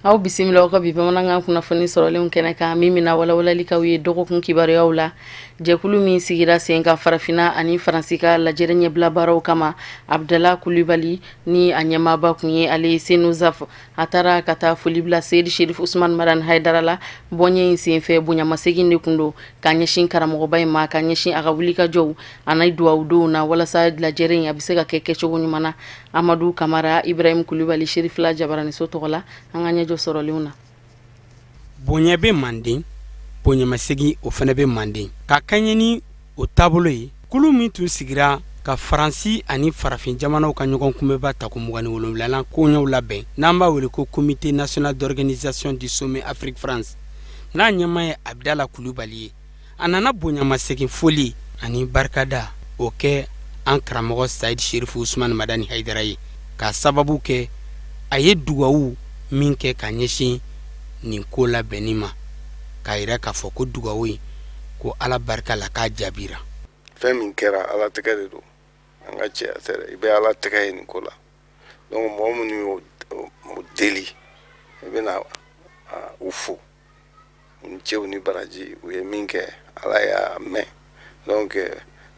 Aw bisimila aw ka bi bamanankan kunnafoni sɔrɔlenw kɛnɛ kan, min bɛna walawalali k'aw ye dɔgɔkun kibaruyaw la. Jɛkulu min sigira sen kan Farafinna ani Faransi ka lajɛrɛ ɲɛbila baaraw kama, Abdala Kulibali ni a ɲɛmaaba kun ye ale ye Senozaf, a taara ka taa foli bila Seyidi Sherif Usman Madani Hayidara la. Bɔɲɛ in senfɛ, bonyamasegin de kun don ka ɲɛsin karamɔgɔba in ma, ka ɲɛsin a ka wulikajɔw ani duwawudonw na, walasa lajɛrɛ in a bɛ se ka kɛ kɛcogo ɲuman na. Amadu Kamara, Ibrahim Kulibali Sherifila jabaraniso tɔgɔ la, an ka ɲɛjɔ sɔrɔlenw na. Bonya bɛ manden, bonyamasegin o fana bɛ manden. Ka kɛɲɛ ni o taabolo ye, kulu min tun sigira ka Faransi ani farafin jamanaw ka ɲɔgɔn kunbɛnba tako 27nan koɲɛw labɛn, n'an b'a wele ko Comité national d'organisation du sommet Afrique France, n'a ɲɛmaa ye Abdala Kulibali ye, a nana bonyamasegin foli ani barikada o kɛ an karamɔgɔ Sayidi Sherifu Usumani Madani Hayidara ye, k'a sababu kɛ a ye dugawu min kɛ ka ɲɛsin nin ko labɛnni ma, k'a yira k'a fɔ ko dugawu in ko Ala barika la k'a jaabira. Fɛn min kɛra, Ala tɛgɛ de don, an ka cɛya tɛ dɛ. I bɛ Ala tɛgɛ ye nin ko la. Donc mɔgɔ minnu y'o deli, i bɛna u fo, u ni ce, u ni baraji. U ye min kɛ, Ala y'a mɛn. Donc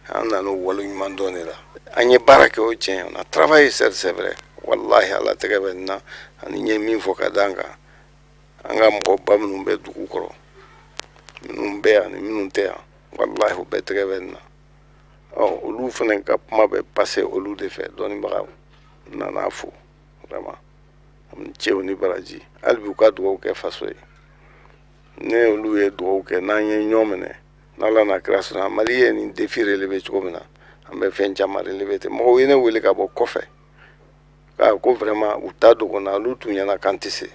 an nana o waleɲuman dɔn de la. An ye baara kɛ, o tiɲɛ, on a travaillé, c'est vrai. Wallahi, Ala tɛgɛ bɛ nin na. Ani n ye min fɔ ka d'an kan, an ka mɔgɔba minnu bɛ dugu kɔrɔ, minnu bɛ yan ni minnu tɛ yan, wallahi, u bɛɛ tɛgɛ bɛ nin na. Ɔ, olu fana ka kuma bɛ passer olu de fɛ. Dɔnnibagaw nana fo vraiment, cɛw ni baraji. Hali bi u ka dugawu kɛ faso ye. Ne olu ye dugawu kɛ, n'an ye ɲɔgɔn minɛ, n'Ala n'a kira sɔnna, Mali ye nin défi relever cogo min na, an bɛ fɛn caman relever ten. Mɔgɔw ye ne wele ka bɔ kɔfɛ k'a ko vraiment, u t'a dogo na, olu tun ɲɛna k'an tɛ se,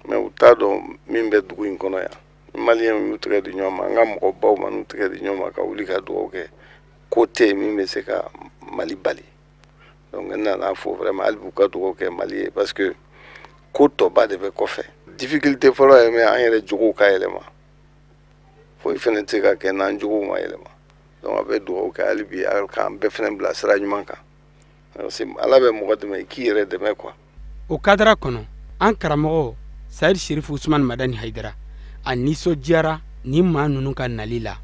mais u t'a dɔn min bɛ dugu in kɔnɔ yan. Ni Maliyɛnw y'u tɛgɛ di ɲɔgɔn ma, an ka mɔgɔbaw ma n'u tɛgɛ di ɲɔgɔn ma ka wuli ka dugawu kɛ, ko tɛ yen min bɛ se ka Mali bali. Donc n nana fo vraiment, hali b'u ka dugawu kɛ Mali ye, parce que ko tɔba de bɛ kɔfɛ. Difficulté fɔlɔ ye min, an yɛrɛ jogow ka yɛlɛma. Foyi fɛnɛ tɛ se ka kɛ n'an jogow ma yɛlɛma. Donc a bɛ dugawu kɛ hali bi, Ala k'an bɛɛ fɛnɛ bila sira ɲuman kan. Ala bɛ mɔgɔ dɛmɛ, i k'i yɛrɛ dɛmɛ quoi. O kadara kɔnɔ, an karamɔgɔ Sayidi Sherifu Usumani Madani Hayidara, a nisɔndiyara ni maa ninnu ka nali la,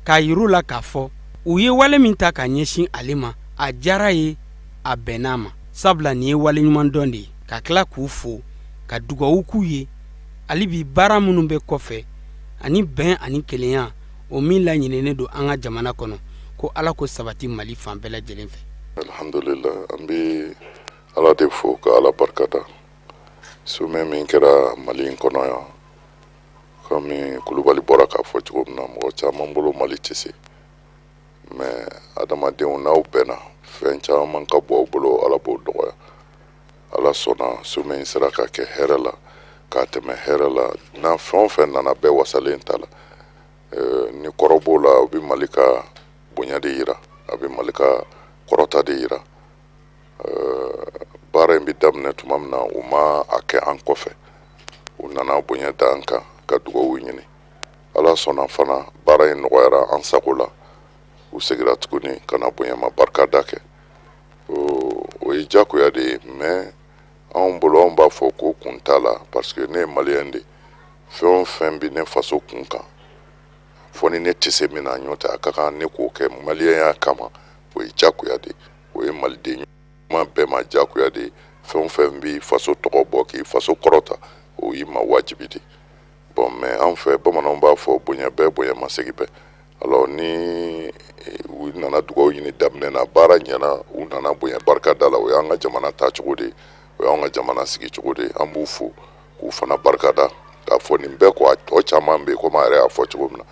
k'a yir'u la k'a fɔ u ye wale min ta ka ɲɛsin ale ma, a diyara ye, a bɛnn'a ma, sabula nin ye wale ɲuman dɔn de ye, ka tila k'u fo ka dugawu k'u ye hali bi baara minnu bɛ kɔfɛ ani bɛn ani kelenya o min laɲininen don an ka jamana kɔnɔ, ko Ala ko sabati Mali fan bɛɛ lajɛlen fɛ. Alhamdulillah, an bɛ Ala de fo ka Ala barikada. Sommet min kɛra Mali in kɔnɔ yan, komi Kulubali bɔra k'a fɔ cogo min na, mɔgɔ caman bolo Mali tɛ se, mais adamadenw, n'aw bɛnna, fɛn caman ka bɔ aw bolo, Ala b'o dɔgɔya. Ala sɔnna, sommet in sera ka kɛ hɛrɛ la, k'a tɛmɛ hɛrɛ la. N'a fɛn o fɛn nana, bɛɛ wasalen ta la. Ni kɔrɔ b'o la, o bɛ Mali ka bonya de yira, a bɛ Mali ka kɔrɔta de yira. Baara in bɛ daminɛ tuma min na, u ma a kɛ an kɔfɛ, u nana bonya da an kan ka dugawu ɲini. Ala sɔnna fana, baara in nɔgɔyara an sago la. U segira tuguni ka na bonyama barikada kɛ. O ye jagoya de ye, mais anw bolo, anw b'a fɔ ko kun t'a la, parce que ne ye Maliyɛn de. Fɛn o fɛn bɛ ne faso kun kan, fɔ ni ne tɛ se min na, ɲɔ tɛ, a ka kan ne k'o kɛ maliyɛnya kama. O ye jagoya de, o ye maliden ɲuman bɛɛ ma jagoya de. Fɛn o fɛn bɛ faso tɔgɔ bɔ k'i faso kɔrɔta, o y'i ma wajibi de. Bon, mais an fɛ, bamananw b'a fɔ bonya bɛɛ, bonya masegin bɛɛ. Alors ni u nana dugawu ɲini daminɛ na, baara ɲɛna, u nana bonya barika da la, o y'an ka jamana taacogo de ye, o y'an ka jamana sigicogo de ye. An b'u fo k'u fana barika da k'a fɔ nin bɛɛ ko a tɔ caman bɛ yen, komi a yɛrɛ y'a fɔ cogo min na.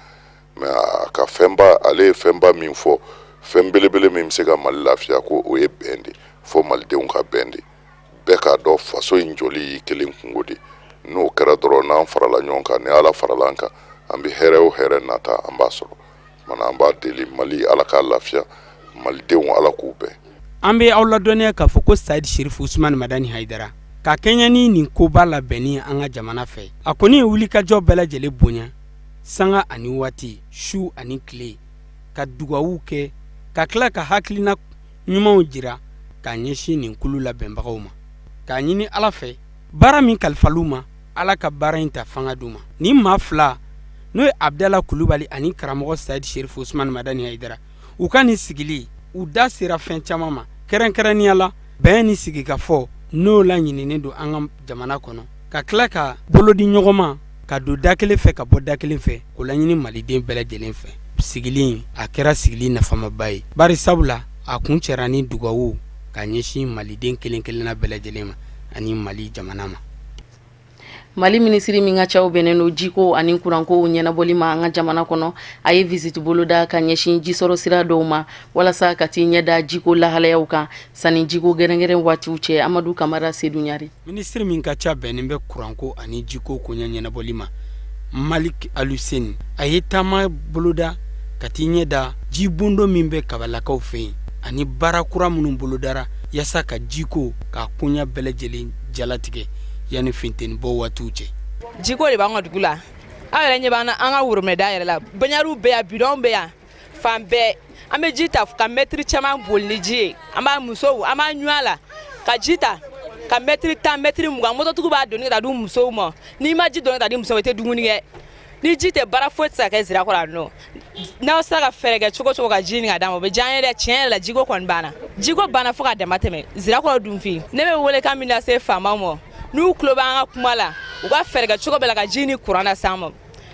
Mais a ka fɛnba, ale ye fɛnba min fɔ, fɛn belebele min bɛ se ka Mali lafiya, ko o ye bɛn de. Fɔ malidenw ka bɛn de, bɛɛ k'a dɔn faso in jɔli y'i kelen kungo de. N'o kɛra dɔrɔn, n'an farala ɲɔgɔn kan, ni Ala farala an kan, an bɛ hɛrɛ o hɛrɛ nata, an b'a sɔrɔ. Mana an b'a deli, Mali, Ala k'a lafiya, malidenw, Ala k'u bɛn. An bɛ aw ladɔnniya k'a fɔ ko Sayidi Sherifu Usumani Madani Hayidara, ka kɛɲɛ ni nin koba labɛnni an ka jamana fɛ, a kɔni ye wulikajɔ bɛɛ lajɛlen bonya sanga ani waati, su ani tile, ka dugawu kɛ, ka tila ka hakilina ɲumanw jira k'a ɲɛsin nin kulu labɛnbagaw ma, k'a ɲini Ala fɛ. Baara min kalifal'u ma, Ala ka baara in ta fanga d'u ma. Ni maa fila, n'o ye Abudala Kulubali ani karamɔgɔ Sayidi Serifu Usumani Madani Hayidara, u ka nin sigili, u da sera fɛn caman ma, kɛrɛnkɛrɛnnenya la bɛn ni sigikafɔ n'o laɲininen don an ka jamana kɔnɔ, ka tila ka bolo di ɲɔgɔn ma, ka don da kelen fɛ ka bɔ da kelen fɛ, k'o laɲini maliden bɛɛ lajɛlen fɛ. Sigili a kɛra sigili nafamaba ye, bari sabula a kuncɛra ni dugawu ka ɲɛsin maliden kelen kelenna bɛɛ lajɛlen ma ani Mali jamana ma. Mali minisiri min ka caw bɛnnen don jiko ani kuranko ɲɛnabɔli ma an ka jamana kɔnɔ, a ye visite boloda ka ɲɛsin jisɔrɔ sira dɔw ma walasa ka t'i ɲɛ da jiko lahalayaw kan sanni jiko gɛrɛngɛrɛn waatiw cɛ. Amadu Kamara Sedu Ɲare. Minisiri min ka ca bɛnnen bɛ kuranko ani jiko koɲɛ ɲɛnabɔli ma, Malik Aluseni, a ye taama boloda ka t'i ɲɛ da jibondo min bɛ kabalakaw fɛ yen ani baara kura minnu bolodara yaasa ka jiko k'a koɲɛ bɛɛ lajɛlen jalatigɛ yanni fintenibɔ waatiw cɛ. Jiko de b'an ka dugu la. Aw yɛrɛ ɲɛ b'an na, an ka worobinɛda yɛrɛ la, baɲariw bɛ yan, bidɔnw bɛ yan, fan bɛɛ. An bɛ ji ta ka mɛtiri caman boli ni ji ye. An b'a musow, an b'a ɲun a la ka ji ta ka mɛtiri 10, mɛtiri 20. Mototigiw b'a doni ka taa di musow ma. N'i ma ji doni ka taa di musow ma, i tɛ dumuni kɛ. Ni ji tɛ, baara foyi tɛ se ka kɛ Zirakɔrɔ yan nɔ. N'aw sera ka fɛɛrɛ kɛ cogo cogo ka ji ɲini ka d'an ma, o bɛ diya an ye dɛ. Tiɲɛ yɛrɛ la, jiko kɔni banna, jiko banna fo ka dama tɛmɛ Zirakɔrɔ Dunfin. Ne bɛ welekan min lase faamaw ma, n'u tulo b'an ka kuma la, u ka fɛɛrɛ kɛ cogo bɛɛ la ka ji ni kuran las'an ma.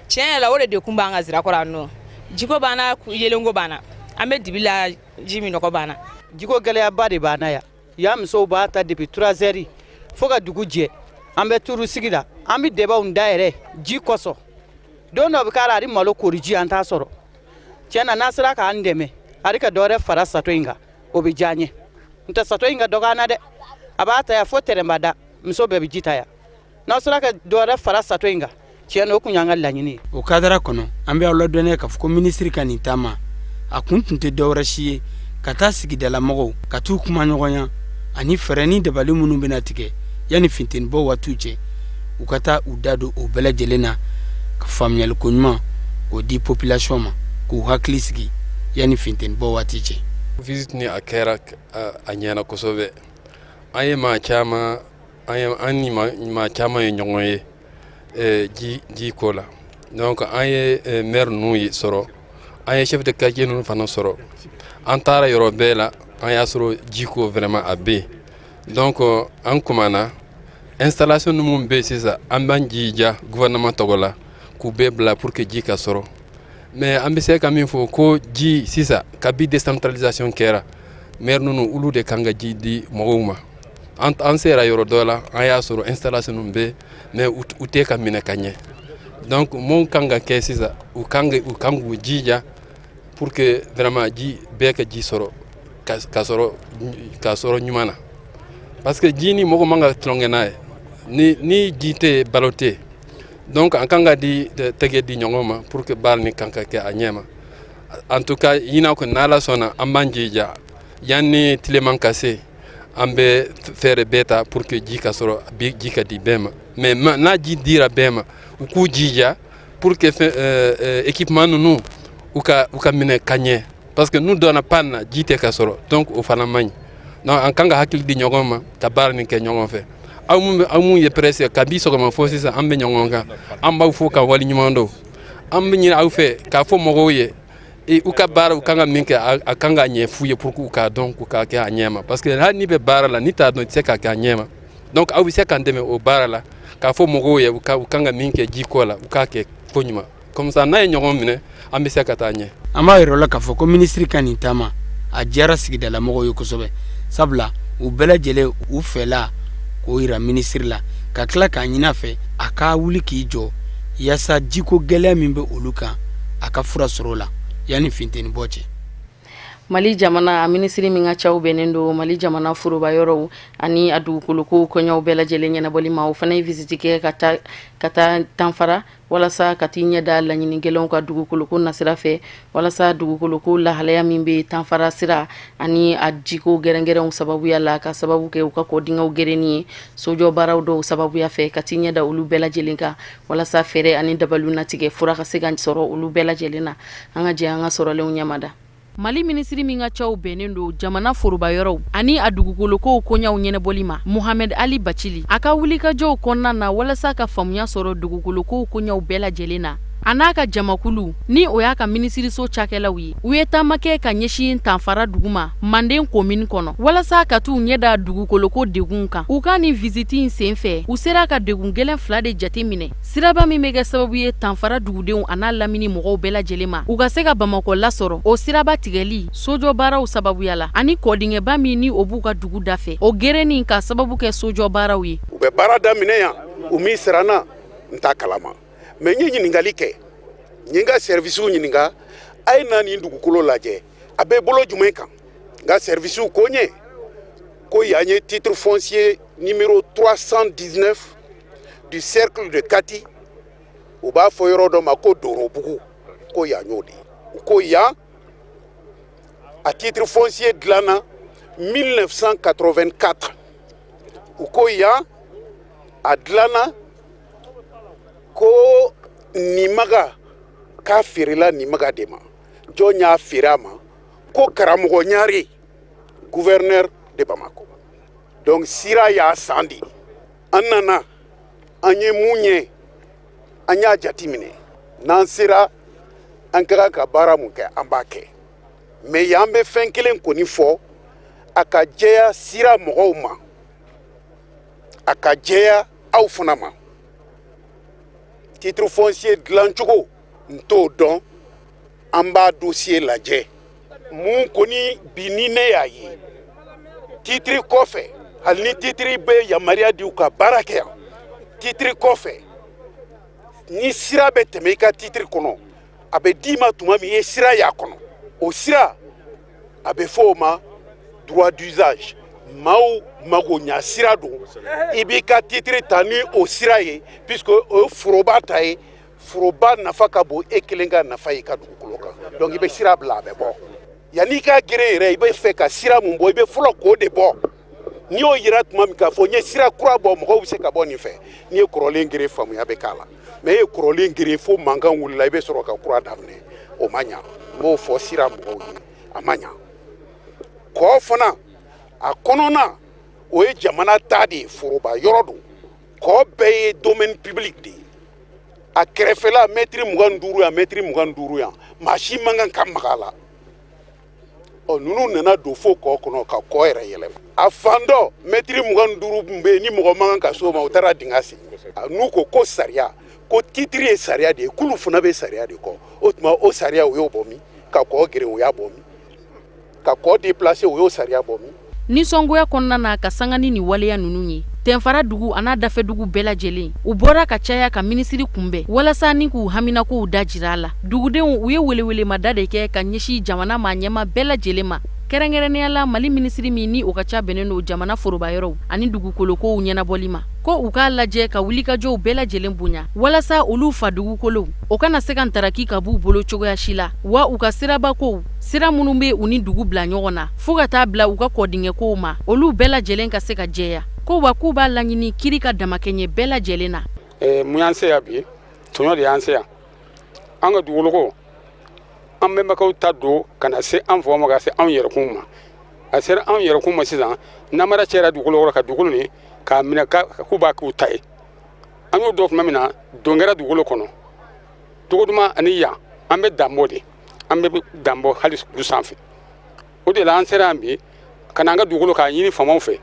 Tiɲɛ yɛrɛ la, o de degun b'an kan Zirakɔrɔ yan nɔ. Jiko banna, yeelenko banna, an bɛ dibi la, ji minnɔgɔ banna. Jiko gɛlɛyaba de b'an na yan. Yan musow b'a ta depuis 3 heures fo ka dugu jɛ. An bɛ turu sigi la, an bɛ dɛbɛnw da yɛrɛ ji kosɔn. Don dɔ bɛ k'a la, a malo kori ji an t'a sɔrɔ. Tiɲɛ na, n'a sera k'an dɛmɛ a ka dɔ wɛrɛ fara sato in kan, o bɛ diya an ye. N tɛ sato in ka dɔgɔ an na dɛ. A b'a ta yan fo tɛrɛnbada, muso bɛɛ bɛ ji ta yan. N'aw sera ka dɔ wɛrɛ fara sato in kan, tiɲɛ na, o tun y'an ka laɲini ye. O kadara kɔnɔ, an bɛ aw ladɔnniya k'a fɔ ko minisiri ka nin taama, a kun tun tɛ dɔwɛrɛ si ye ka taa sigidalamɔgɔw ka t'u kuma ɲɔgɔnya ani fɛɛrɛ ni dabali minnu bɛna tigɛ yanni fintenibɔ waatiw cɛ, u ka taa u da don o bɛɛ lajɛlen na ka faamuyaliko ɲuman k'o di population ma, k'u hakili sigi yanni fintenibɔ waati cɛ. Visite ni a kɛra, a ɲɛna kosɛbɛ. An ye maa caman, an ye an ni maa caman ye ɲɔgɔn ye ji ko la. Donc an ye maire ninnu sɔrɔ, an ye chef de quartier ninnu fana sɔrɔ. An taara yɔrɔ bɛɛ la, an y'a sɔrɔ ji ko vraiment a bɛ yen. Donc an kumana installation minnu bɛ yen sisan, an b'an jija gouvernement tɔgɔ la k'u bɛɛ bila pour que ji ka sɔrɔ. Mais an bɛ se ka min fɔ ko ji sisan, kabi décentralisation kɛra, maire ninnu, olu de kan ka ji di mɔgɔw ma. An sera yɔrɔ dɔ la, an y'a sɔrɔ installation ninnu bɛ, mais u tɛ ka minɛ ka ɲɛ. Donc mun kan ka kɛ sisan? U kan k'u jija pour que vraiment ji bɛɛ ka ji sɔrɔ, ka sɔrɔ ɲuman na, parce que ji ni mɔgɔ man ka tulonkɛ n'a ye. Ni ji tɛ yen, balo tɛ yen. Donc an kan ka di tɛgɛ di ɲɔgɔn ma pour que baara nin kan ka kɛ a ɲɛ ma. En tout cas, ɲinan kɔni, n'Ala sɔnna, an b'an jija yanni tileman ka se, an bɛ fɛɛrɛ bɛɛ ta pour que ji ka sɔrɔ, ji ka di bɛɛ ma. Mais n'a ji dira bɛɛ ma, u k'u jija pour que fɛn équipement ninnu u ka minɛ ka ɲɛ, parce que n'u donna panne na, ji tɛ ka sɔrɔ. Donc o fana man ɲi. Donc an kan ka hakili di ɲɔgɔn ma ka baara nin kɛ ɲɔgɔn fɛ. Aw mun ye presse, kabi sɔgɔma fo sisan an bɛ ɲɔgɔn kan, an b'aw fo ka wali ɲuman dɔn. An bɛ ɲini aw fɛ k'a fɔ mɔgɔw ye u ka baara, u kan ka min kɛ, a kan ka ɲɛ f'u ye pour que u k'a dɔn, k'u k'a kɛ a ɲɛ ma, parce que hali n'i bɛ baara la, n'i t'a dɔn, i tɛ se k'a kɛ a ɲɛ ma. Donc aw bɛ se k'an dɛmɛ o baara la k'a fɔ mɔgɔw ye u kan ka min kɛ jiko la, u k'a kɛ ko ɲuman. Comme ça, n'a ye ɲɔgɔn minɛ, an bɛ se ka taa ɲɛ. An b'a yɔrɔ la k'a fɔ ko minisiri ka nin taama, a diyara sigidalamɔgɔw ye kosɛbɛ, sabula u bɛɛ lajɛlen u fɛla k'o yira minisiri la, ka tila k'a ɲini a fɛ a ka wuli k'i jɔ yaasa jiko gɛlɛya min bɛ olu kan, a ka fura sɔrɔ o la yanni fintenibɔ cɛ. Mali jamana a minisiri min ka caw bɛnnen don Mali jamana foroba yɔrɔw ani a dugukoloko koɲɛw bɛɛ lajɛlen ɲɛnabɔli ma, o fana ye visite kɛ ka taa Tanfara walasa ka t'i ɲɛ da laɲini gɛlɛnw ka dugukoloko nasira fɛ, walasa dugukoloko lahalaya min bɛ Tanfara sira ani a jiko gɛrɛngɛrɛnw sababuya la, ka sababu kɛ u ka kɔdingɛw gerenni ye sojɔ baaraw dɔw sababuya fɛ, ka t'i ɲɛ da olu bɛɛ lajɛlen kan walasa fɛɛrɛ ani dabaliw natigɛ, fura ka se ka sɔrɔ olu bɛɛ lajɛlen na. An ka jɛ an ka sɔrɔlenw ɲɛmada. Mali minisiri min ka caw bɛnnen don jamana foroba yɔrɔw ani a dugukolokow koɲaw ɲɛnabɔli ma, Mohamed Ali Bacili, a ka wulikajɔw kɔnɔna na walasa ka faamuya sɔrɔ dugukolokow koɲaw bɛɛ lajɛlen na, a n'a ka jamakulu ni o y'a ka minisiriso cakɛlaw ye, u ye taama kɛ ka ɲɛsin Tanfara dugu ma Manden komini kɔnɔ walasa ka t'u ɲɛ da dugukoloko degunw kan. U ka nin visite in senfɛ, u sera ka degun gɛlɛn fila de jate minɛ. Siraba min bɛ kɛ sababu ye Tanfara dugudenw an'a lamini mɔgɔw bɛɛ lajɛlen ma, u ka se ka Bamakɔ lasɔrɔ, o siraba tigɛli sojɔ baaraw sababuya la, ani kɔdingɛba min ni o b'u ka dugu dafɛ, o gerenni ka sababu kɛ sojɔ baaraw ye. U bɛ baara daminɛ yan, u min siranna n t'a kalama, mais n ye ɲininkali kɛ, n ye n ka sɛrivisiw ɲininka, a ye na nin dugukolo lajɛ, a bɛ bolo jumɛn kan? N ka sɛrivisiw ko n ye ko yan ye titre foncier numéro 319 du cercle de Kati, u b'a fɔ yɔrɔ dɔ ma ko Dorobugu, ko yan y'o de ye. U ko yan a titre foncier dilanna 1984. U ko yan a dilanna ko Nimaga k'a feerela Nimaga de ma. Jɔn y'a feere a ma? Ko Karamɔgɔ Ɲare, gouverneur de Bamako. Donc sira y'a san de. An nana, an ye mun ye? An y'a jateminɛ, n'an sera an ka kan ka baara mun kɛ, an b'a kɛ. Mais yan bɛ fɛn kelen kɔni fɔ, a ka jɛya sira mɔgɔw ma, a ka jɛya aw fana ma. Titre foncier dilancogo, n t'o dɔn, an b'a dossier lajɛ. Mun kɔni bi ni ne y'a ye titre kɔfɛ, hali ni titre bɛ yamaruya di u ka baara kɛ yan, titre kɔfɛ, ni sira bɛ tɛmɛ i ka titre kɔnɔ, a bɛ d'i ma tuma min i ye sira y'a kɔnɔ, o sira a bɛ fɔ o ma droit d'usage, maaw mago ɲa sira don. I b'i ka titre ta ni o sira ye, puisque o ye foroba ta ye. Foroba nafa ka bon e kelen ka nafa ye i ka dugukolo kan. Donc i bɛ sira bila, a bɛ bɔ. Yanni i ka gere yɛrɛ, i bɛ fɛ ka sira mun bɔ, i bɛ fɔlɔ k'o de bɔ. N'i y'o yira tuma min k'a fɔ n ye sira kura bɔ, mɔgɔw bɛ se ka bɔ nin fɛ. N'i ye kɔrɔlen gere, faamuya bɛ k'a la. Mais e ye kɔrɔlen gere fo mankan wulila, i bɛ sɔrɔ ka kura daminɛ, o ma ɲa. N b'o fɔ sira mɔgɔw ye, a ma ɲa. Kɔ fana a kɔnɔna, o ye jamana ta de ye, foroba yɔrɔ don. Kɔ bɛɛ ye domaine public de ye. A kɛrɛfɛla mɛtiri 25 yan, mɛtiri 25 yan, maa si man kan ka maga a la. Ɔ, ninnu nana don fo kɔ kɔnɔ ka kɔ yɛrɛ yɛlɛma. A fan dɔ mɛtiri 25 min bɛ yen ni mɔgɔ man kan ka s'o ma, u taara dingɛ sen. N'u ko ko sariya, ko titiri ye sariya de ye, k'olu fana bɛ sariya de kɔ. O tuma o sariya, u y'o bɔ min? Ka kɔ geren, u y'a bɔ min? Ka kɔ déplacer, u y'o sariya bɔ min? Nisɔngoya kɔnɔna na ka sanga ni nin waleya ninnu ye, Tɛnfara dugu an'a dafɛdugu bɛɛ lajɛlen, u bɔra ka caya ka minisiri kunbɛn walasa ni k'u haminakow da jira a la. Dugudenw, u ye welewelemada de kɛ ka ɲɛsin jamana maa ɲɛmaa bɛɛ lajɛlen ma, kɛrɛnkɛrɛnnenya la Mali minisiri min ni o ka ca bɛnnen don jamana foroba yɔrɔw ani dugukolokow ɲɛnabɔli ma, ko u k'a lajɛ ka wulikajɔw bɛɛ lajɛlen bonya walasa olu fa dugukolow, o kana se ka ntaraki ka b'u bolo cogoya si la, wa u ka sirabakow, sira minnu bɛ u ni dugu bila ɲɔgɔn na, fo ka taa bila u ka kɔdingɛkow ma, olu bɛɛ lajɛlen ka se ka jɛya. Ko wa k'u b'a laɲini kiri ka damakɛɲɛ bɛɛ lajɛlen na. Mun y'an se yan bi? Tɔɲɔ de y'an se yan. An ka dugukoloko, an bɛnbakɛw ta don ka na se an faw ma, ka se anw yɛrɛkun ma. A sera anw yɛrɛkun ma sisan, namara cɛra dugukolo kɔrɔ ka dugukolo nin k'a minɛ k'u b'a k'u ta ye. An y'o dɔn tuma min na, don kɛra dugukolo kɔnɔ. Togoduma ani yan, an bɛ danbɔ de, an bɛ danbɔ hali kulu sanfɛ. O de la an sera yan bi ka na an ka dugukolo k'a ɲini faamaw fɛ,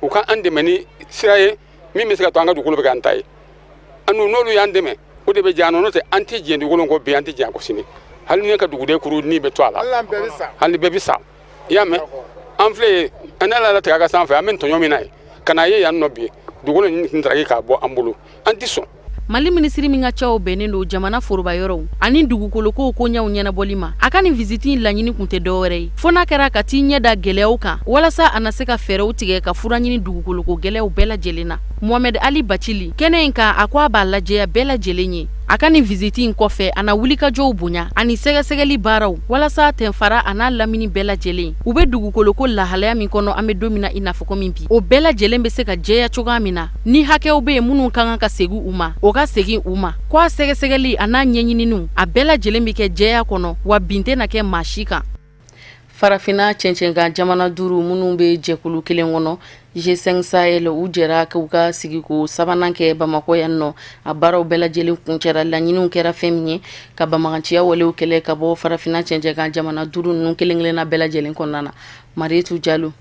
u ka an dɛmɛ ni sira ye min bɛ se ka to an ka dugukolo bɛ k'an ta ye. An n'olu y'an dɛmɛ, o de bɛ diya an na. N'o tɛ, an tɛ jɛn dugukolo kɔ bi, an tɛ jɛn a kɔ sini. Hali ne ka duguden kuru ni bɛ to a la, hali bɛɛ bɛ sa. I y'a mɛn, an filɛ ye, an n'ala latigɛ a ka sanfɛ, an bɛ tɔɲɔ min na ye ka na ye yan nɔ bi, dugukolo nin taraki k'a bɔ an bolo, an tɛ sɔn. Mali minisiri min ka caw bɛnnen don jamana foroba yɔrɔw ani dugukolokow koɲɛw ɲɛnabɔli ma, a ka nin visite in laɲini kun tɛ dɔwɛrɛ ye fo n'a kɛra ka t'i ɲɛ da gɛlɛyaw kan walasa a na se ka fɛɛrɛw tigɛ ka fura ɲini dugukoloko gɛlɛyaw bɛɛ lajɛlen na. Mohamed Ali Bacili kɛnɛ in kan, a ko a b'a lajɛya bɛɛ lajɛlen ye, a ka nin visite in kɔfɛ, a na wulikajɔw bonya ani sɛgɛsɛgɛli baaraw walasa Tɛnfara a n'a lamini bɛɛ lajɛlen, u bɛ dugukoloko lahalaya min kɔnɔ an bɛ don min na i n'a fɔ komi bi, o bɛɛ lajɛlen bɛ se ka jɛya cogoya min na, ni hakɛw bɛ yen minnu ka kan ka segin u ma, o ka segin u ma. Ko a sɛgɛsɛgɛli a n'a ɲɛɲininiw, a bɛɛ lajɛlen bɛ kɛ jɛya kɔnɔ, wa bin tɛna kɛ maa si kan. Farafinna cɛncɛnkan jamana duuru minnu bɛ jɛkulu kelen kɔnɔ G5 Sahel, u jɛra k'u ka sigiko sabanan kɛ Bamakɔ yan nɔ. A baaraw bɛɛ lajɛlen kuncɛra. Laɲiniw kɛra fɛn min ye, ka banbaganciya walew kɛlɛ ka bɔ farafinna cɛncɛnkan jamana duuru ninnu kelen-kelenna bɛɛ lajɛlen kɔnɔna na. Marietu Jalo.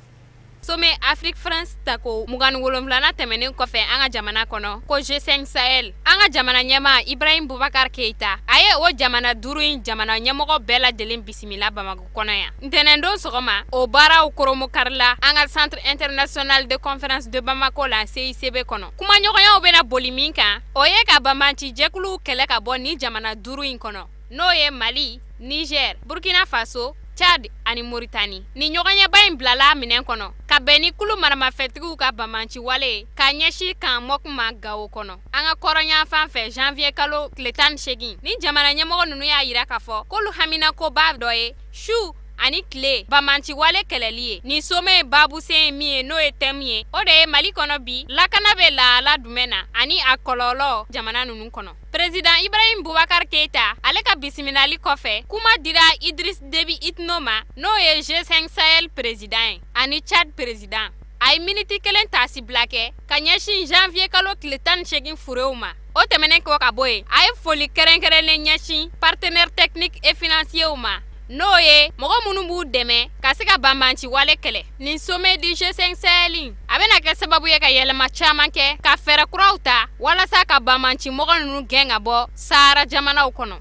Sommet Afrique France tako 27nan tɛmɛnen kɔfɛ an ka jamana kɔnɔ ko G5 Sahel, an ka jamana ɲɛmaa Ibrahim Boubacar Keita, a ye o jamana duuru in jamana ɲɛmɔgɔ bɛɛ lajɛlen bisimila Bamakɔ kɔnɔ yan ntɛnɛndon sɔgɔma. O baaraw koromokarila an ka Centre international de conférence de Bamako la, CICB kɔnɔ. Kumaɲɔgɔnyaw bɛna boli min kan, o ye ka banbanci jɛkuluw kɛlɛ ka bɔ nin jamana duuru in kɔnɔ, n'o ye Mali, Niger, Burkina Faso, Tchad ani Mauritanie. Ni ɲɔgɔnyeba in bilala minɛn kɔnɔ ka bɛn ni kulu maramafɛntigiw ka banbanci wale ka ɲɛsin camp Mock ma Gawo kɔnɔ, an ka kɔrɔnyanfan fɛ, janvier kalo tile 18. Ni jamana ɲɛmɔgɔ ninnu y'a yira k'a fɔ k'olu haminakoba dɔ ye su ani tile banbanci wale kɛlɛli ye. Nin sommet babusen ye min ye, n'o ye thème ye, o de ye Mali kɔnɔ bi, lakana bɛ lahala jumɛn na ani a kɔlɔlɔ jamana ninnu kɔnɔ. Président Ibrahim Boubacar Keita, ale ka bisimilali kɔfɛ, kuma dira Idriss Déby Itno ma, n'o ye G5 Sahel président ye ani Tchad président. A ye miniti kelen taasibila kɛ ka ɲɛsin janvier kalo tile 18 furew ma. O tɛmɛnen kɔ ka bɔ yen, a ye foli kɛrɛnkɛrɛnnen ɲɛsin partenaires techniques et financiers ma, n'o ye mɔgɔ minnu b'u dɛmɛ ka se ka banbanci wale kɛlɛ. Nin sommet du G5 Sahel, a bɛna kɛ sababu ye ka yɛlɛma caman kɛ, ka fɛɛrɛ kuraw ta walasa ka banbanci mɔgɔ ninnu gɛn ka bɔ Sahara jamanaw kɔnɔ.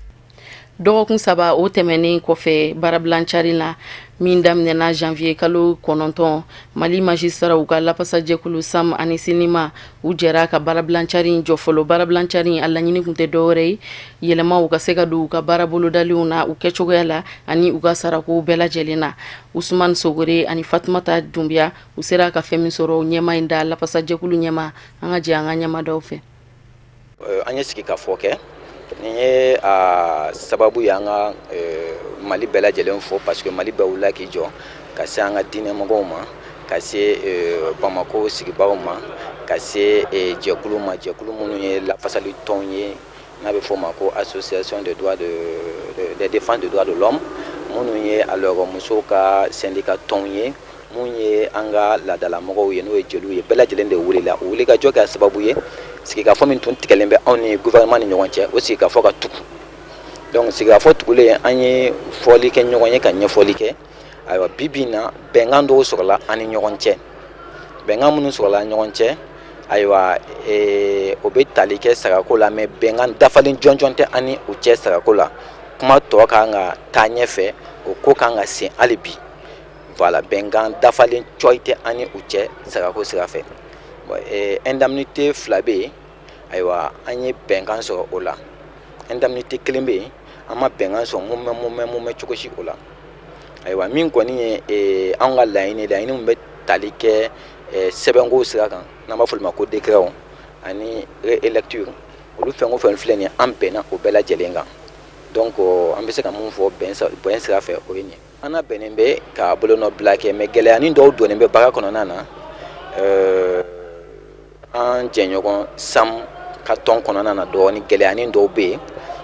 Dɔgɔkun 3 o tɛmɛnen kɔfɛ baarabilancari la min daminɛna janvier kalo 9, Mali magistratw ka lafasajɛkulu SAM ani SYNIMA, u jɛra ka baarabilancari in jɔ fɔlɔ. Baarabilancari a laɲini tun tɛ dɔwɛrɛ ye, yɛlɛmaw ka se ka don u ka baara bolodalenw na, u kɛcogoya la ani u ka sarako bɛɛ lajɛlen na. Usumani Sogore ani Fatumata Dunbiya, u sera ka fɛn min sɔrɔ ɲɛma in da lafasajɛkulu ɲɛma, an ka jɛ an ka ɲɛmadaw fɛ. An ye sigikafɔ kɛ. Nin ye a sababu ye an ka Mali bɛɛ lajɛlen fo, parce que Mali bɛɛ wulila k'i jɔ, ka se an ka diinɛmɔgɔw ma, ka se Bamakɔ sigibaaw ma, ka se jɛkulu ma, jɛkulu minnu ye lafasali tɔnw ye, n'a bɛ fɔ o ma ko association de droit de défense des droits de l'homme, minnu ye alors musow ka syndicat tɔnw ye, mun ye an ka laadalamɔgɔw ye, n'o ye jeliw ye. Bɛɛ lajɛlen de wulila. O wulikajɔ kɛra sababu ye, sigikafɔ min tun tigɛlen bɛ anw ni gouvernement ni ɲɔgɔn cɛ, o sigikafɔ ka tugu. Donc sigikafɔ tugulen, an ye fɔli kɛ ɲɔgɔn ye, ka ɲɛfɔli kɛ. Ayiwa, bi bi in na, bɛnkan dɔw sɔrɔla an ni ɲɔgɔn cɛ. Bɛnkan minnu sɔrɔla an ɲɔgɔn cɛ, ayiwa, o bɛ tali kɛ sarako la, mais bɛnkan dafalen jɔnjɔn tɛ an ni u cɛ sarako la. Kuma tɔ kan ka taa ɲɛfɛ, o ko kan ka sen hali bi. Voilà, bɛnkan dafalen cɔyi tɛ an ni u cɛ sarako sira fɛ. Indemnité fila bɛ yen. Ayiwa, an ye bɛnkan sɔrɔ o la. Indemnité kelen bɛ yen, an ma bɛnkan sɔrɔ mun mɛ cogo si o la. Ayiwa, min kɔni ye anw ka laɲini, laɲini min bɛ tali kɛ sɛbɛnko sira kan, n'an b'a fɔ olu ma ko décret ani relecture, olu fɛn o fɛn filɛ nin ye, an bɛnna o bɛɛ lajɛlen kan. Donc an bɛ se ka mun fɔ bɛn sira fɛ, o ye nin ye. An na bɛnnen bɛ ka bolonɔbila kɛ, mais gɛlɛyanin dɔw donnen bɛ baara kɔnɔna na. An jɛɲɔgɔn SAM ka tɔn kɔnɔna na, dɔɔni gɛlɛyanin dɔw bɛ yen.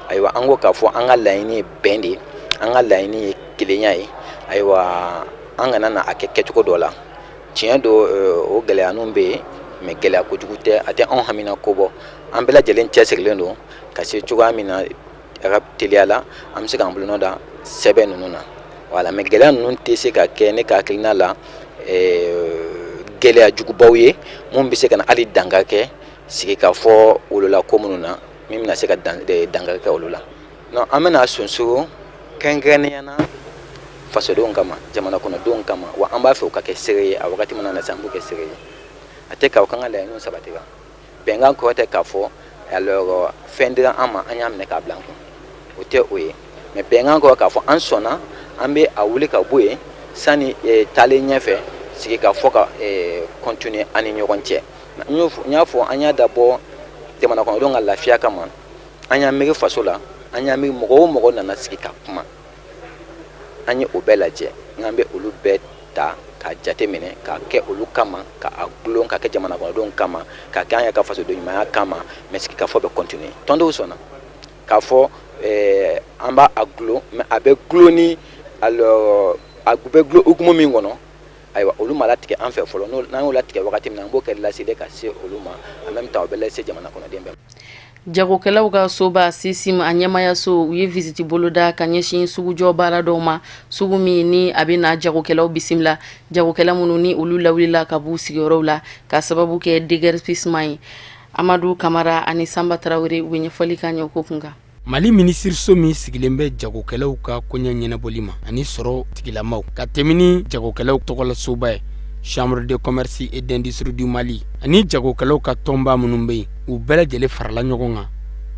Ayiwa, an ko k'a fɔ an ka laɲini ye bɛn de ye, an ka laɲini ye kelenya ye. Ayiwa, an kana na a kɛ kɛcogo dɔ la. Tiɲɛ don, o gɛlɛyaninw bɛ yen, mais gɛlɛya kojugu tɛ, a tɛ anw hamina ko bɔ. An bɛɛ lajɛlen cɛsirilen don ka se cogoya min na teliya la an bɛ se k'an bolonɔ da sɛbɛn ninnu na. Voilà, mais gɛlɛya ninnu tɛ se ka kɛ, ne ka hakilina la, gɛlɛya jugubaw ye mun bɛ se ka na hali dankari kɛ sigikafɔ wolola ko minnu na, min bɛna se ka dankari kɛ olu la. Non, an bɛna sonsoro kɛrɛnkɛrɛnnenya na fasodenw kama, jamana kɔnɔdenw kama. Wa an b'a fɛ u ka kɛ seere ye. A wagati mana na se, an b'u kɛ seere ye. A tɛ k'aw kan ka laɲiniw sabati kan. Bɛnkan kɔrɔ tɛ k'a fɔ alors fɛn dira an ma, an y'a minɛ k'a bila an kun, o tɛ o ye. Mais bɛnkan kɔrɔ k'a fɔ an sɔnna, an bɛ a wuli ka bɔ yen sani taalen ɲɛfɛ sigi ka fɔ ka continuer an ni ɲɔgɔn cɛ. N y'a fɔ, an y'a dabɔ jamana kɔnɔdenw ka lafiya kama. An y'an miiri faso la, an y'an miiri mɔgɔ o mɔgɔ nana sigi ka kuma, an ye o bɛɛ lajɛ. N'an bɛ olu bɛɛ ta k'a jate minɛ, k'a kɛ olu kama, ka a gulon ka kɛ jamana kɔnɔdenw kama, ka kɛ an yɛrɛ ka fasoden ɲumanya kama. Mais sigikafɔ bɛ continuer. Tɔndenw sɔnna k'a fɔ an b'a a gulon, mais a bɛ gulon ni alors A bɛ dulon hukumu min kɔnɔ, ayiwa, olu ma latigɛ an fɛ fɔlɔ. N'an y'o latigɛ wagati min na, an b'o kɛ laseli ka se olu ma. En même temps, o bɛ lase jamana kɔnɔden bɛɛ. Jagokɛlaw ka soba CSIM, a ɲɛmayaso, u ye visite boloda ka ɲɛsin sugujɔ baara dɔw ma. Sugu min ni a bɛ na jagokɛlaw bisimila, jagokɛla minnu ni olu lawulila ka b'u sigiyɔrɔw la ka sababu kɛ déguerpissement ye. Amadu Kamara ani Sanba Tarawele, u bɛ ɲɛfɔli k'an ye o ko kun kan. Mali minisiriso min sigilen bɛ jagokɛlaw ka koɲɛ ɲɛnabɔli ma ani sɔrɔ tigilamaw ka tɛmɛ ni jagokɛlaw tɔgɔlasoba ye, Chambre de commerce et d'industrie du Mali, ani jagokɛlaw ka tɔnba minnu bɛ yen, u bɛɛ lajɛlen farala ɲɔgɔn kan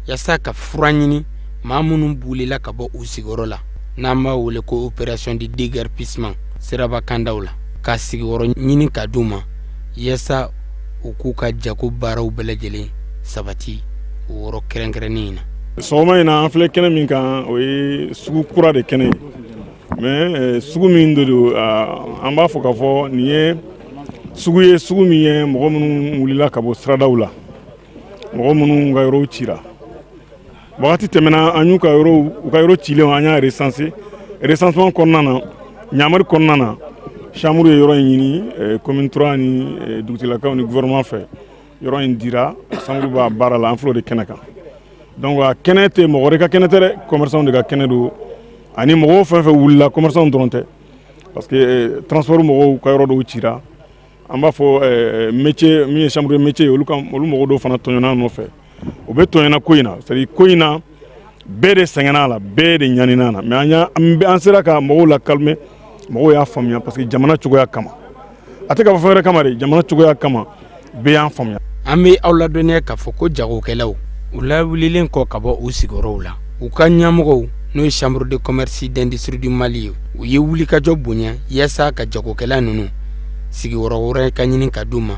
yaasa ka fura ɲini maa minnu wulila ka bɔ u sigiyɔrɔ la, n'an b'a wele ko opération de déguerpissement siraba kandaw la, ka sigiyɔrɔ ɲini ka d'u ma yaasa u k'u ka jago baaraw bɛɛ lajɛlen sabati o yɔrɔ kɛrɛnkɛrɛnnen in na. Sɔgɔma in na, an filɛ kɛnɛ min kan, o ye sugu kura de kɛnɛ ye. Mais sugu min de don, an b'a fɔ k'a fɔ nin ye sugu ye, sugu min ye mɔgɔ minnu wulila ka bɔ siradaw la, mɔgɔ minnu ka yɔrɔw cira. Wagati tɛmɛna, an y'u ka yɔrɔ, u ka yɔrɔ cilenw, an y'a recenser. Recensement kɔnɔna na, ɲamari kɔnɔna na, chambre ye yɔrɔ in ɲini commune 3 ni dugutigilakaw ni gouvernement fɛ. Yɔrɔ in dira, chambre b'a baara la. An filɛ o de kɛnɛ kan. Donc a kɛnɛ tɛ mɔgɔ wɛrɛ ka kɛnɛ tɛ dɛ, commerçant de ka kɛnɛ don, ani mɔgɔw fɛn fɛn wulila, commerçant dɔrɔn tɛ, parce que transport mɔgɔw ka yɔrɔ dɔw cira. An b'a fɔ métier min ye chambre de métier ye, olu ka olu mɔgɔw dɔw fana tɔɲɔna nɔfɛ. O bɛ tɔɲɔna ko in na, c'est à dire ko in na, bɛɛ de sɛgɛnna a la, bɛɛ de ɲanina a la. Mais an y'a an sera ka mɔgɔw la calmer, mɔgɔw y'a faamuya, parce que jamana cogoya kama, a tɛ ka fɔ fɛn wɛrɛ kama de, jamana cogoya kama, bɛɛ y'an faamuya. An bɛ aw ladɔnniya k'a fɔ ko jagokɛlaw, u lawulilen kɔ ka bɔ u sigiyɔrɔw la, u ka ɲɛmɔgɔw, n'o ye Chambre de commerce d'industrie du Mali ye, u ye wulikajɔ bonya yaasa ka jagokɛla ninnu sigiyɔrɔ wɛrɛ ka ɲini ka d'u ma,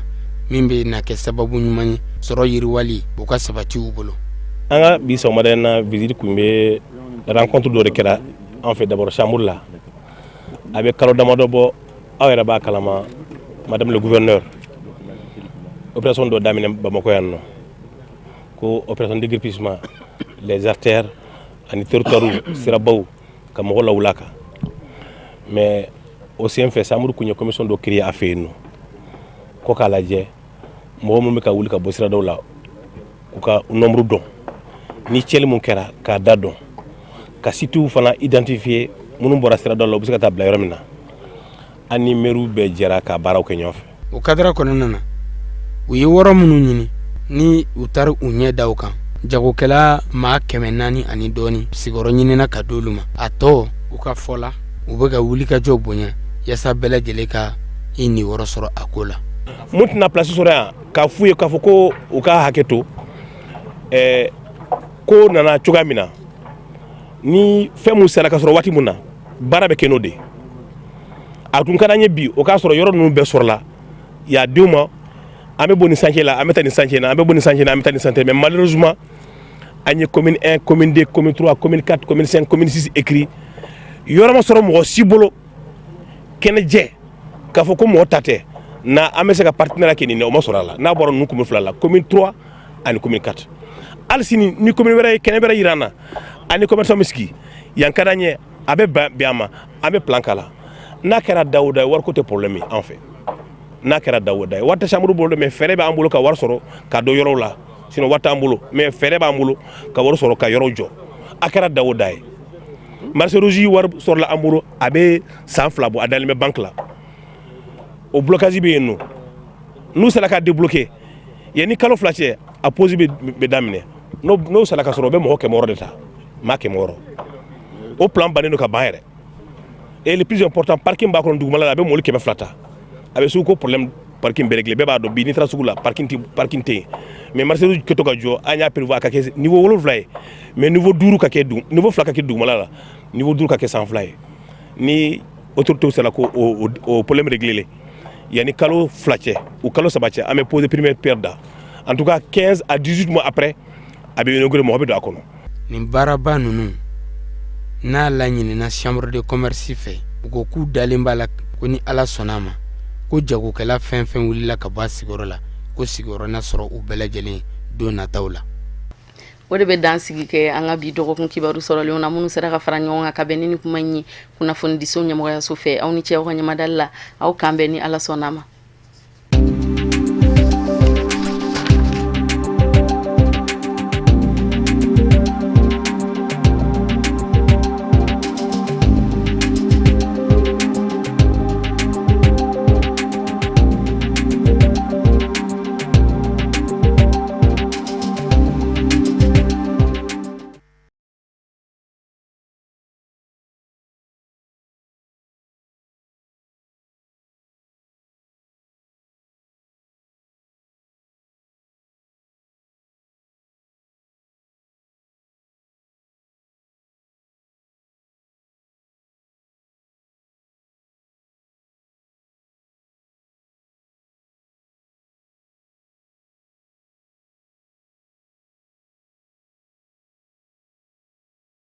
min bɛ na kɛ sababu ɲuman ye sɔrɔ yiriwali u ka sabati u bolo. An ka bi sɔgɔmada in na, visite tun bɛ, rencontre dɔ de kɛra an fɛ d'abord chambre la. A bɛ kalo damadɔ bɔ, aw yɛrɛ b'a kalama, madame le gouverneur opération dɔ daminɛ Bamakɔ yan nɔ, ko opération déguerpissement, les artères ani territoire, sirabaw, ka mɔgɔ lawuli a kan. Mais o sen fɛ, chambre kun ye commission dɔ créer a fɛ yen nɔ ko k'a lajɛ mɔgɔ minnu bɛ ka wuli ka bɔ siradaw la, k'u ka nombre dɔn, ni cɛli mun kɛra k'a da dɔn, ka sitew fana identifier, minnu bɔra siradaw la, u bɛ se ka taa bila yɔrɔ min na. An ni maires bɛɛ jɛra ka baaraw kɛ ɲɔgɔn fɛ. O cadre kɔnɔna na, u ye wɔrɔ minnu ɲini ni u taara u ɲɛ da u kan, jagokɛla maa 400 ani dɔɔni sigiyɔrɔ ɲinina ka d'olu ma. A tɔ, u ka fɔ la, u bɛ ka wulikajɔ bonya yaasa bɛɛ lajɛlen ka i niyɔrɔ sɔrɔ a ko la. Mun tɛna place sɔrɔ yan, k'a f'u ye k'a fɔ ko u ka hakɛ to, ko nana cogoya min na, ni fɛn mun sera ka sɔrɔ waati mun na, baara bɛ kɛ n'o de ye. A tun ka d'an ye bi o k'a sɔrɔ yɔrɔ ninnu bɛɛ sɔrɔla y'a denw ma. An bɛ bɔ nin chantier la, an bɛ taa nin chantier na, an bɛ bɔ nin chantier na, an bɛ taa nin chantier. Mais malheureusement, an ye commune 1, commune 2, commune 3, commune 4, commune 5, commune 6 écrit, yɔrɔ ma sɔrɔ mɔgɔ si bolo kɛnɛjɛ k'a fɔ ko mɔgɔ ta tɛ na, an bɛ se ka partenariat kɛ nin na. O ma sɔrɔ a la. N'a bɔra ninnu commune fila la, commune 3 ani commune 4, hali sini ni commune wɛrɛ ye kɛnɛ wɛrɛ yira an na, ani commerçant bɛ sigi yan, ka d'an ye, a bɛ bɛn an ma, an bɛ plan k'a la. N'a kɛra da o da ye, wariko tɛ problème ye an fɛ. N'a kɛra da o da ye, wari tɛ chambre bolo, mais fɛɛrɛ b'an bolo ka wari sɔrɔ ka don yɔrɔw la. Sinon wari t'an bolo, mais fɛɛrɛ b'an bolo ka wari sɔrɔ ka yɔrɔw jɔ. A kɛra da o da ye, marché rouge wari sɔrɔla an bolo, a bɛ san 2 bɔ, a dalen bɛ banque la. O blocage bɛ yen nɔ, n'u sera ka débloquer yanni kalo 2 cɛ, a pose bɛ daminɛ. N'o sera ka sɔrɔ, o bɛ mɔgɔ 600 de ta, maa 600. O plan bannen don ka ban yɛrɛ. Et le plus important, parking b'a kɔnɔ dugumala la, a bɛ mɔbili 200 ta. A bɛ sugu ko problème parking bɛɛ réglé. Bɛɛ b'a dɔn bi, n'i taara sugu la, parking tɛ, parking tɛ yen. Mais marché rouge kɛtɔ ka jɔ, an y'a prévoir a ka kɛ niveau 7 ye, mais niveau 5 ka kɛ dugu, niveau 2 ka kɛ dugumala la, niveau 5 ka kɛ sanfɛla ye. Ni autorité sera ko o problème réglé yanni kalo 2 cɛ ou kalo 3 cɛ, an bɛ poser première pierre da. En tout cas, 15 à 18 mois après, a bɛ inauguré, mɔgɔ bɛ don a kɔnɔ. Nin baaraba ninnu n'a laɲinina chambre de commerce fɛ, u ko k'u dalen b'a la ko ni Ala sɔnna a ma, ko jagokɛla fɛn fɛn wulila ka bɔ a sigiyɔrɔ la, ko sigiyɔrɔ na sɔrɔ u bɛɛ lajɛlen don nataw la. O de bɛ dan sigi kɛ an ka bi dɔgɔkun kibaru sɔrɔlenw na, minnu sera ka fara ɲɔgɔn kan ka bɛn ni nin kuma in ye kunnafonidiso ɲɛmɔgɔyaso fɛ. Aw ni ce aw ka ɲɛmadali la. Aw kan bɛn ni Ala sɔnna a ma.